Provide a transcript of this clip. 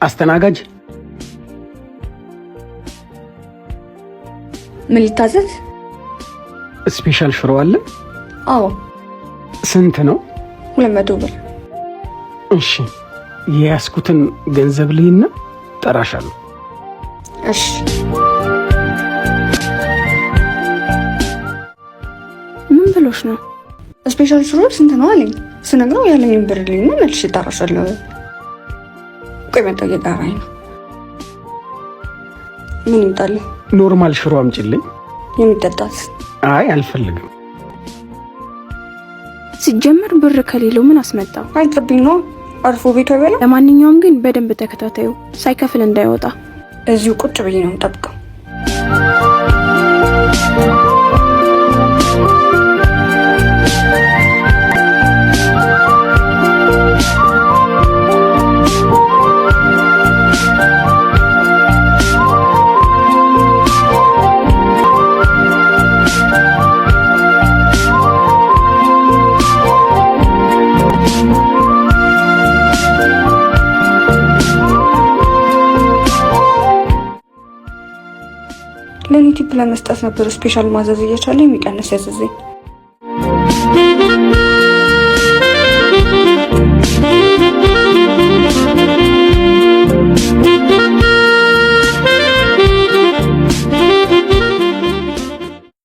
አስተናጋጅ። ምን ልታዘዝ? Special ሽሮ አለ? አዎ። ስንት ነው? 200 ብር። እሺ፣ የያዝኩትን ገንዘብ ልይና ጠራሻለሁ። እሺ። ምን ብሎሽ ነው? Special ሽሮ ስንት ነው አለኝ። ስነግረው ያለኝን ብር ልይና መልሼ እጠራሻለሁ። ቆይ፣ መጣሁ፣ እየጠራኝ ነው። ምን ይምጣልህ? Normal ሽሮ አምጪልኝ። የሚጠጣስ? አይ፣ አልፈልግም። ሲጀመር ብር ከሌለው ምን አስመጣው? አይጥብኝ ነው፣ አርፎ ቤቱ አይበላም። ለማንኛውም ግን በደንብ ተከታተዩ፣ ሳይከፍል እንዳይወጣ። እዚሁ ቁጭ ብዬ ነው የምጠብቀው። ለእኔ tip ለመስጠት ነበር special ማዘዝ እየቻለ የሚቀንስ ያዘዘኝ።